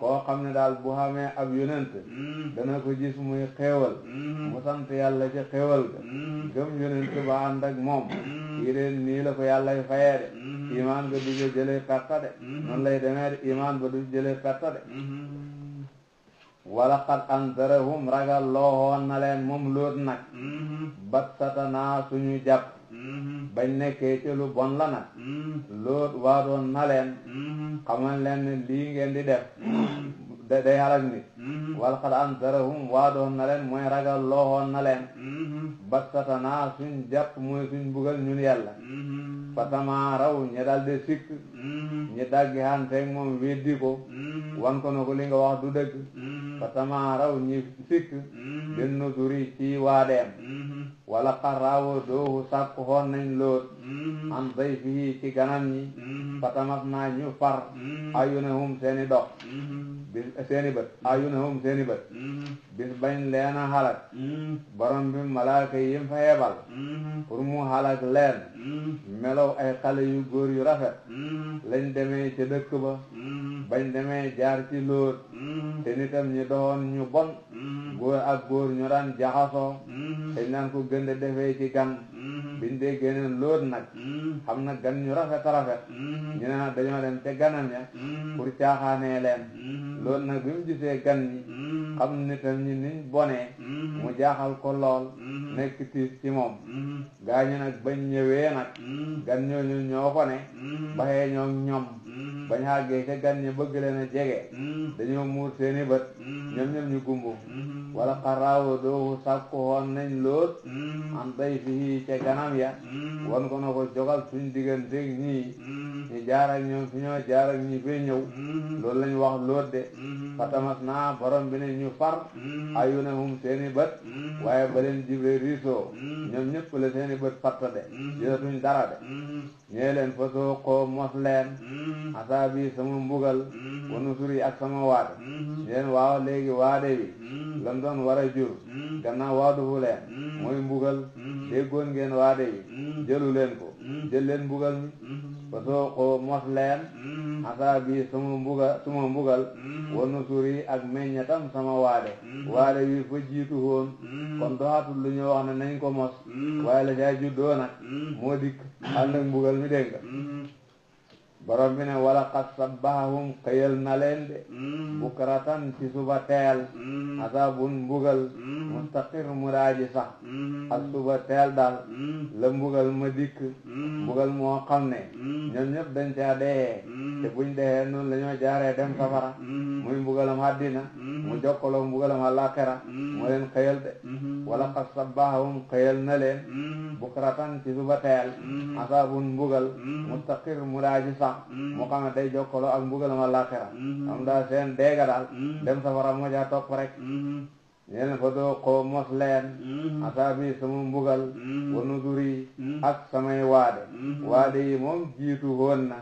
koo xam ne daal bu xamee ab yonent dana ko gis muy xewal mu sant yàlla ci xewal ga gëm yonent ba ànd ak moom kii de nii la ko yàllay fayee de iman ba du jëlee perte de noonu lay demee de iman ba du jëlee perte de wala qad anzarahum ragal loowoon na leen moom loot nag bat satanaa suñu jàpp bañ nekkee ci lu bon la nag loot waadoon na leen xamal leen ne lii ngeen di def day halak nit wala qad anzarahum waadoon na leen mooy ragal loowoon na leen bat satanaa suñ jàpp mooy suñ bugal ñun yàlla fatama raw ñi daldi sikk ñi daggi hanteeg moom weddi ko wan ko na ko li nga wax du dëgg fatama raw ñi sikk bin nuzuri ci waadeem wala qarraawo doohu sàkku xoon nañ loot an dayfihi ci ganam ñi fatamas naa ñu far ayunahum seeni dox bis seeni bët bis bañ leena halak borom bi malaaka yim fa yebal pour mu halak leen melow ay xale yu góor yu rafet lañ demee ca dëkk ba bañ demee jaar ci loot te nitam ñi doon ñu bon góor ak góor ñu daan jaxasoo te naan ko gënde defee ci gan biñ dee génneen loot nag xam na gan ñu rafet ñu ne nag dañoo dem ca ganam ya pour caaxaanee leen loot nag bi mu gisee gan ñi xam nitam ñi niñ bonee mu jaaxal ko lool nekk tiis ci moom gaañu nag bañ ñëwee nag gan ñooñu ñoo ko ne baxee ñoom bañ àggee ca gan ñi bëgg leen a jege dañoo muur seeni bët ñoom ñu gumbu wala xaraawo doowu sàkku woon nañ loot am day fii ca ganam ya wan ko na ko jogal suñ digganteeg ñii ñu jaar ak ñoom fi ñoo jaar ak ñi fee ñëw loolu lañ wax loot de fatamas naa borom bi ne ñu far ayunahum seeni bët waaye ba leen jibre riisoo ñoom ñëpp la seeni bët fatta de gisatuñ dara de ñee leen fa soo ko mos leen asaabi sama mbugal wanu suri ak sama waade leen waaw léegi waade bi lam doon war a jur gannaaw waadu fu leen mooy mbugal déggoon ngeen waade bi jëlu leen ko jël leen mbugal mi fa soo ko mos leen asaabi sama mbugal wanu suri ak meññatam sama waade bi fa jiitu woon kon doxatul lu ñu wax ne nañ ko mos waaye la caa juddoo nag moo dikk ànd ak mbugal mi dégg nga borom bi ne wala qad sabbahahum xëyal na leen de bukratan ci suba teel azabun mbugal mustaqir muraaji sax ak suba teel daal la mbugal ma dikk mbugal moo xam ne ñoom ñëpp dañ caa dee te buñ dee noonu la ñoo jaaree dem safara muy mbugalam àddina mu jokkaloo mbugalam àllaaxira moo leen xëyal de wala qad sabbahahum xëyal na leen bukratan ci suba teel azabun mbugal mustaqir muraaji sax mu xam ne day jokkaloo ak mbugalam àllaaxira am daal seen deega daal dem safara moo caa topp rek ñeen fa doo koo mos leen asaabi sama mbugal wa nuduri ak samay waade yi moom jiitu woon na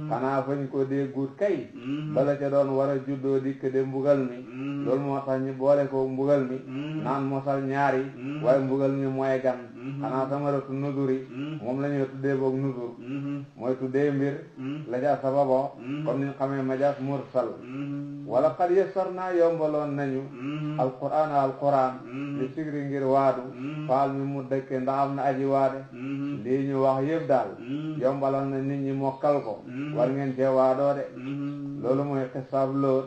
xanaa fañ ko déggut kay bala ca doon war a juddoo dikk de mbugal mi loolu moo tax ñu boole ko mbugal mi naan mosal ñaari waaye mbugal mi mooy gan xanaa sama ratu nuduri moom la ñuy tuddee boog nudur mooy tuddee mbir la ca sababo comme ni xamee majaas mursal wala qad yassarnaa yombaloon nañu alquran li sigri ngir waadu faal mi mu dëkke ndax am na aji waade lii ñu wax yëpp daal yombaloon na nit ñi mokkal ko war ngeen cee waadoo de loolu mooy xisaab Lóot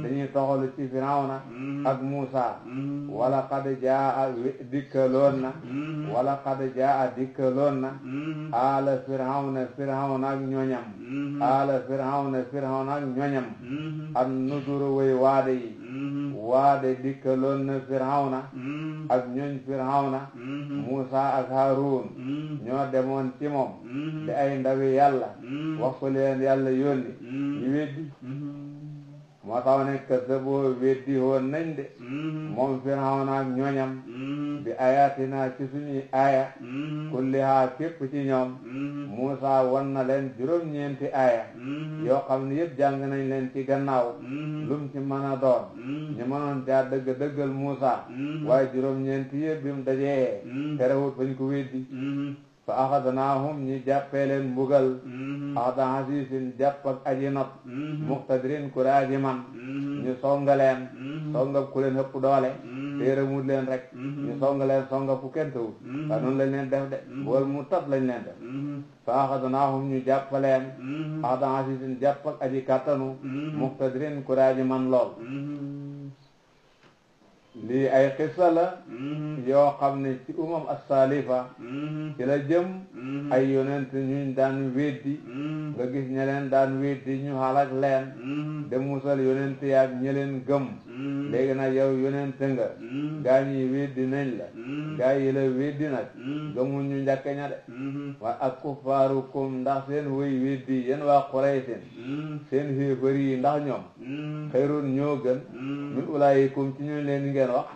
dañuy toxalu ci Firawna ak Muusa wala qad jaa dikkaloon na wala qad jaa dikkaloon na ala Firawna ak ñoñam ala Firawna ak ñoñam an nuduru way waade yi waade dikkaloon na Firawna ak ñoñ Firawna Muusa ak Haarun ñoo demoon ci moom di ay ndawi yàlla wax ko leen yàlla yónni ñu weddi moo tax ne kasaboo weddi woon nañ de moom Firawna ak ñoñam bi ayatina ci suñuy aaya kullihaa képp ci ñoom Muusa wan na leen juróom-ñeenti aaya yoo xam ne yëpp jàng nañ leen ci gannaaw lum ci mën a doon ñu mënoon caa dëggal Muusa waaye juróom-ñeenti yëpp bi mu dajee terewut bañ ko weddi fa axadnaahum ñi jàppee leen mbugal axda hasiisin jàpp ak aji not muqtadirin ku aji man ñu songaleen songab ku leen ëpp doole téeramut leen rek ñu songaleen songab ku kenn tawut waaye noonu lañ leen def de mbugal mu tat lañ leen def fa axadnaahum ñu jàppaleen axda hasiisin jàpp ak aji kàttanu muqtadirin ku aji man lool lii ay xissa la yoo xam ne ci as-salifa ci la jëm ay yonent ñuñ daan weddi nga gis ña leen daan weddi ñu halak leen de musal yonent yaag ña leen gëm léegi nag yow yonent nga gaa ñi weddi nañ la gaa yi la weddi nag gëmuñ ñu njëkk ña de wa ak kuffaarukum ndax seen woy weddi yéen waa Quraysin seen xéefar yi ndax ñoom xayrun ñoo gën min ulaayikum ci ñu leen ngeen wax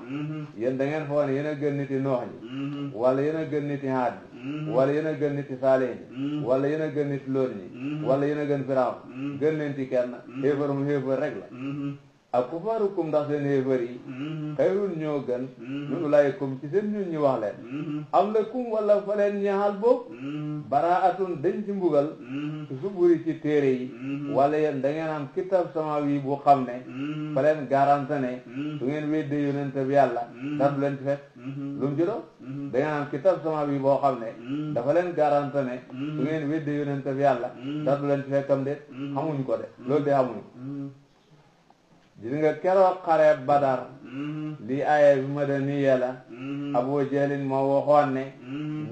yéen da ngeen foog ne yéen a gën niti Noox ñi wala yéen a gën niti Haad ñi wala yéen a gën niti Saalih ñi wala yéen a gën niti Loot ñi wala yéen a gën Firawna gën leen ci kenn xéefar mu xéefar rek la ak kufaarukum ndax seen xéefar yi xayrun ñoo gën min ulaayikum ci seen ñun ñi wax leen am lakum wala fa leen ñaxal boobu baraatun dañ ci mbugal suburi ci téere yi wala yéen da ngeen am kitab samawi bu xam ne fa leen garante ne su ngeen weddee yonent bi yàlla dara du leen ci fekk lu mu ci doon da ngeen am kitab samawi boo xam ne dafa leen garante ne su ngeen weddee yonent bi yàlla dara du leen ci fekkam de xamuñ ko de loolu de xamuñ gis nga keroog xare Badar lii aaya bi madaniya la Abu Jahlin moo waxoon ne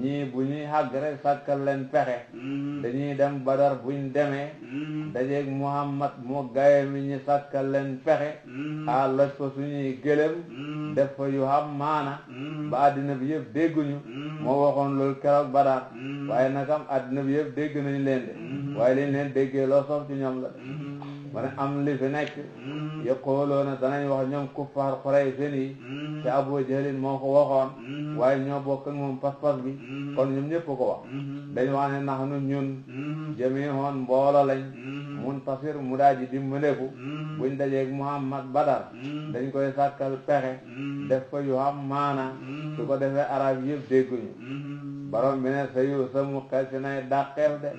ñii bu ñuy xàgg rek sàkkal leen pexe dañuy dem Badar buñ demee dajeeg Muhammad moo gaye mi ñu sàkkal leen pexe laj fa suñuy gëlëm def fa yu xam maana ba àddina bi yëpp dégguñu moo waxoon loolu keroog Badar waaye nagam àddina bi yëpp dégg nañ leen de waaye liñ leen déggee loo soof ci ñoom la ma ne am li fi nekk yaquluuna danañ wax ñoom kuffaar Quraysh yi te Abu Jahlin moo ko waxoon waaye ñoo bokk ak moom pas-pas bi kon ñoom ñëpp ko wax dañ wax ne nahnu ñun jamii'un mboolo lañ muntasir mu daaji dimbaleku buñ dajeeg Muhammad Badar dañ koy sàkkal pexe def fa yu xam maana su ko defee arab yëpp dégguñu borom bi ne sa yu samu xel si nay dàqeef de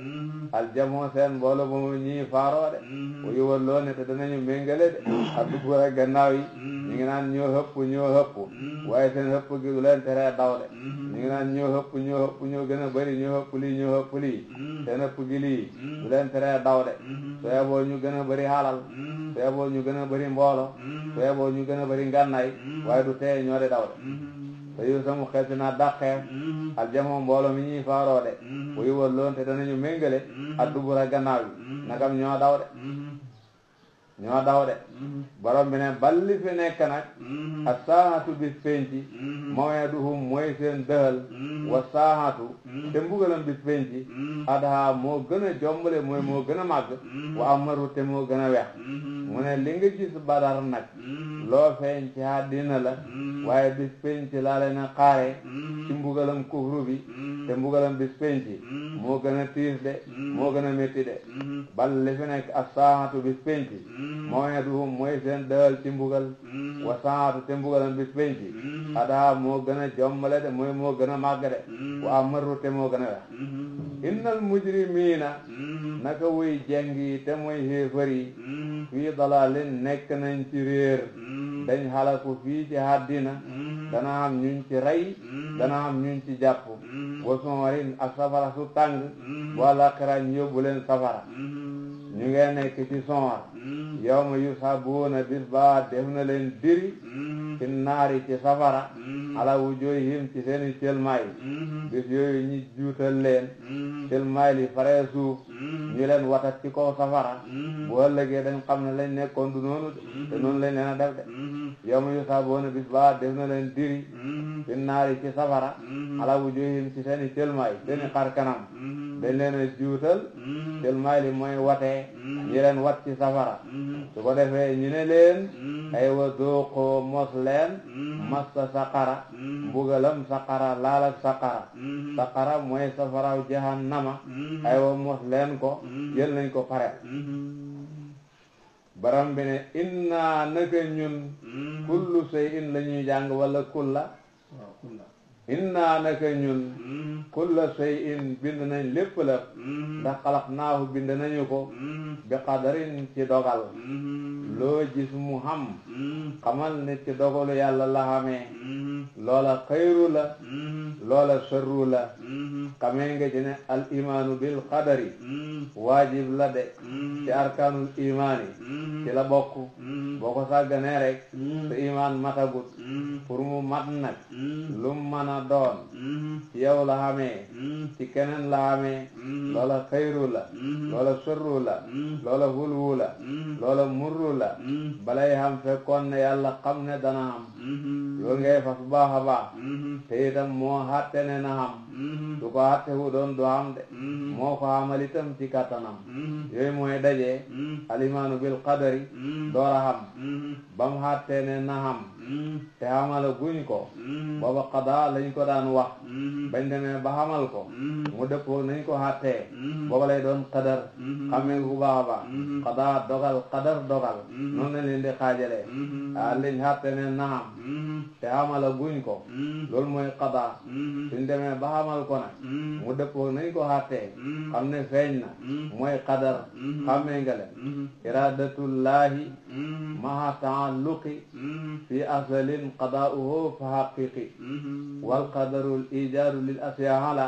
aljamoo seen mboolo ba mu ñii faaroo de uyu walloo ne te danañu méngale de addubur ak gannaaw yi ñu ngi naan ñoo hëpp waaye seen hëpp gi du leen teree daw de ñu ngi naan ñoo hëpp ñoo gën a bëri ñoo hëpp lii seen hëpp gi lii du leen teree daw de soo yeboo ñu gën a bëri xalal soo yeboo ñu gën a bëri mboolo soo yeboo ñu gën a bëri ngànnaay waaye du tee ñoo de daw de te yu samu xel si naa dàqeef aljamoo mboolo mi ñuy faaroo de uyu walloon te danañu méngale addubur ak gannaaw yi nakam ñoo daw de ñoo daw de borom bi ne balli fi nekk nag as-saa'atu bis penci maw'iduhum mooy seen dëhal wa saa'atu te mbugalam bis penci adha moo gën a jombale mooy moo gën a màgg wa amaru te moo gën a wex mu ne li nga gis Badar nag loo feeñ ci àddina la waaye bis penci laa leen a xaare ci mbugalam kufru bi te mbugalam bis penci moo gën a tiis de moo gën a métti de bal li fi nekk as-saa'atu bis penci maw'iduhum mooy seen dëhal ci mbugal wa saa'atu te mbugalam bis penci adaa moo gën a jommale de mooy moo gën a màgg de wa amaru te moo gën a wex innal mujrimiina naka wuy jengi te mooy xéefar yi fii dalalin nekk nañ ci réer dañ xalaku fii ci àddina dana am ñuñ ci rey dana am ñuñ ci jàpp wa sonrin ak safara su tàng bu àllaaxira ñu yóbbu leen safara ñu ngee nekk ci sonor yawma yushabuuna bis ba def na leen diri ci naari ci safara ala wujuhihim ci seeni cëlmaay bis yooyu ñi juutal leen cëlmaay li faree suuf ñu leen watat ci kaw safara bu ëllëgee dañ xam ne lañ nekkoon du noonu te noonu lañ leen a def de yawma yushabuuna bis ba def na leen diri ci naari ci safara ala wujuhihim ci seeni cëlmaay seeni xar kanam dañ leen a juutal cëlmaay li mooy watee ñi leen wat ci safara su ko defee ñu ne leen ay wa dooqoo mos leen massa saqara mbugalam saqara laalak saqara mooy safaraw jahannama ay wa mos leen ko jël nañ ko pare baram bi ne inna naka ñun kullu shay'in la ñuy jàng wala kulla inna naka ñun kulla shay'in bind nañ lépp la ndax xalaqnaahu bind nañu ko bi qadarin ci dogal loo gis mu xam xamal ne ci dogalu yàlla la xamee loola xayru la loola sharru la xamee nga ci ne al imaanu bil qadari waajib la de ci arkaanul imaani ci la bokk boo ko sàgganee rek sa imaan matagut pour mu mat nag lu mën a doon ci yow la xamee ci keneen la xamee loola xayru la loola sharru la loola hulwu la loola murru la balay xam fekkoon ne yàlla xam ne dana xam loolu ngay fas baax a baax te itam moo xatte ne na xam du ko xatte wu doon du xam de moo ko xamal itam ci kattanam yooyu mooy dajee alimaanu bil qadari door a xam bam xatte ne na xam te xamala guñ ko booba qada lañ ko daan wax bañ demee ba xamal ko mu dëppoo nañ ko xattee booba lay doon qadar xamee bu baax a baax qada dogal qadar dogal noonu lañ leen di xaajalee liñ xatte ne na xam te xamala guñ ko loolu mooy qada suñ demee ba xamal ko nag mu dëppoo nañ ko xattee xam ne feeñ na mooy qadar xamee nga leen iradatullahi maha taalluqi fi asalin qadaa'uhu fa haqiqi wal qadarul ijaadu lil asyaa ala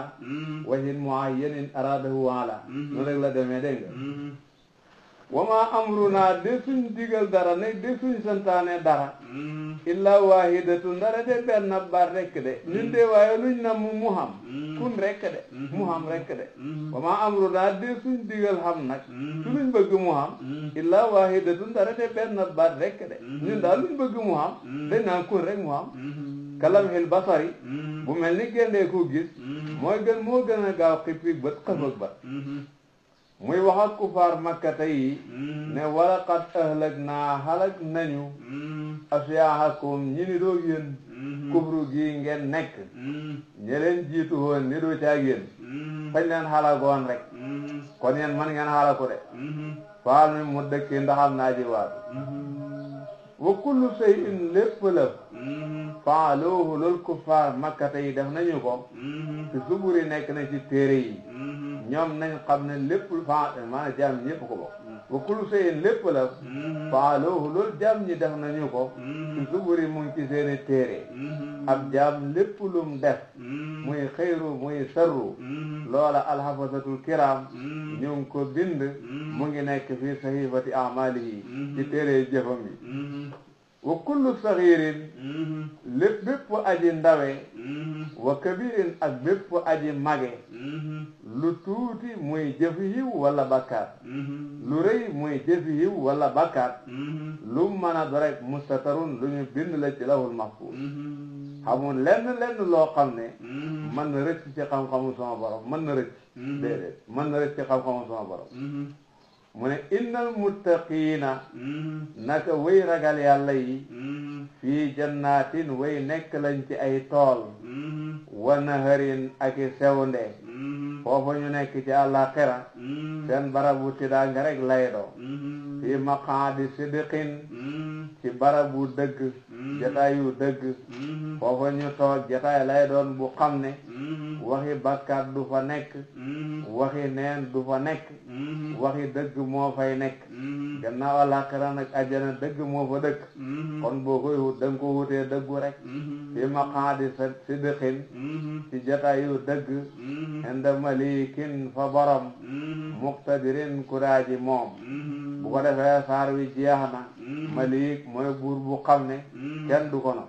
wajhin muayyanin araadahu ala noonu rek la demee dégg nga wa ma amruna de suñ digal dara ne de suñ santaane dara illa wahidatun dara de benn baat rekk de ñun de waaye luñ na mu xam kun rekk de mu xam rekk de wa ma amruna de suñ digal xam nag su luñ bëgg mu xam illa wahidatun dara de benn baat rekk de ñun daal luñ bëgg mu xam dañ naan kun rek mu xam kalamhil basari bu mel ni gendee ko gis moo gën a gaaw xippi bët xëfëg bët muy wax ak kufaar makkata yi ne walaqad ahlaknaa halak nañu asyahakum ñi ni doo yéen kufru gi ngeen nekk ñi leen jiitu woon ni doo caag yéen fañ leen halagoon rek kon yéen man ngeen halaku de faal mi mu dëkki ndaxam naa ji waat wa kullu shay'in lépp la faaluhu loolu kufaar makkata yi def nañu ko ci suburi nekk na ci téere yi ñoom nañ xam ne lépp maanaam jaam ñi ñëpp ko bokk wa kullu shay'in lépp la faaluhu loolu jaam ñi def nañu ko ci suburi mu ngi ci seeni téere ab jaam lépp lum def muy xayru muy sarru loola alhafazatul kiram ñu ngi ko bind mu ngi nekk fii sahifati amalihi ci téere jëfam yi wa kullu saxiirin lépp bépp aji ndawe wa kabirin ak bépp aji mage lu tuuti muy jëf yiw wala bakkaar lu rëy muy jëf yiw wala bakkaar lu mën a do rek mustatarun lu ñu bind la ci lawhul mahfuz xamul lenn loo xam ne mën na rëcc ci xam-xamu sama borom mën na rëcc déedéet mën na rëcc ci xam-xamu sama borom mu ne innal muttaqiina naka way ragal yàlla yi fii jannaatin way nekk lañ ci ay tool wa naharin ak i sewnde foofa ñu nekk ci àllaaxira seen barabu tiddaanga rek lay doo fii maqaadi sidqin ci barabu dëgg jataayu dëgg foofa ñu toog jataay lay doon bu xam ne waxi bakkaat du fa nekk waxi neen du fa nekk waxi dëgg moo fay nekk gannaaw àllaaxira nag àjjana dëgg moo fa dëkk kon boo koy wut da nga ko wutee dëggu rek fii maqaadi sidqin ci jataayu dëgg inda malikin fa borom muqtadirin kuraaji moom bu ko defee saar wi jeex na malik mooy buur bu xam ne kenn du ko no